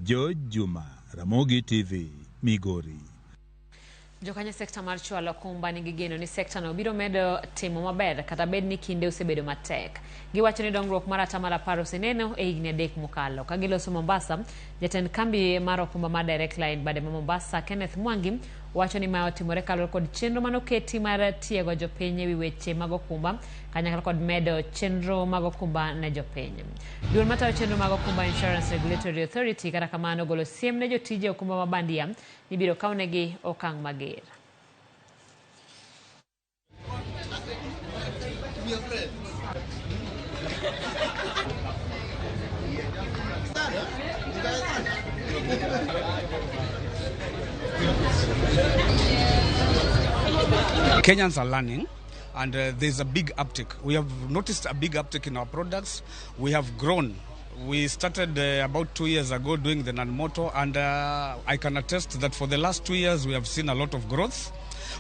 George Juma, Ramogi TV, Migori. Jokanyo sekta mar chwalo okumba nigi geno ni sekta no biro medo timo maber kata bed ni kinde osebedo matek. Giwacho ni dongruok mar 10% oseneno e higni 3 mokalo. Ka giloso Mombasa, jatend kambi mar okumba mar Direct Line bade ma Mombasa, Kenneth Mwangi, wacho ni mae otimore kaluwore kod chenro manoketi mar tiego jopiny ewi weche mag okumba kanyakla kod medo chenro mag okumba ne jopiny. Duol matayo chenro mag okumba Insurance Regulatory Authority kata kamano ogolo siem ne jotije okumba ma bandia ni biro kawnegi okang' mager. Kenyans are learning, and there's a big uptick. We have noticed a big uptick in our products. We have grown. We started about 2 years ago doing the non-motor, and I can attest that for the last 2 years we have seen a lot of growth.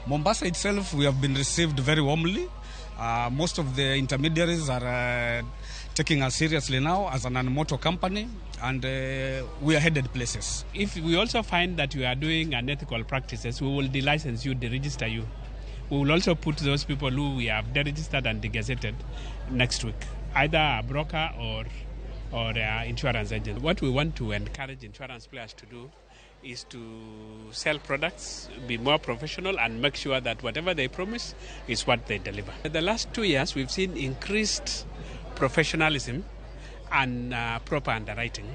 Mombasa itself, we have been received very warmly. Most of the intermediaries are taking us seriously now as a non-motor company, and we are headed places. If we also find that you are doing unethical practices, we will delicense you, deregister you. We will also put those people who we have deregistered and degazetted next week, either a broker or insurance agent. What we want to encourage insurance players to do is to sell products, be more professional, and make sure that whatever they promise is what they deliver. In the last 2 years, we've seen increased professionalism and proper underwriting.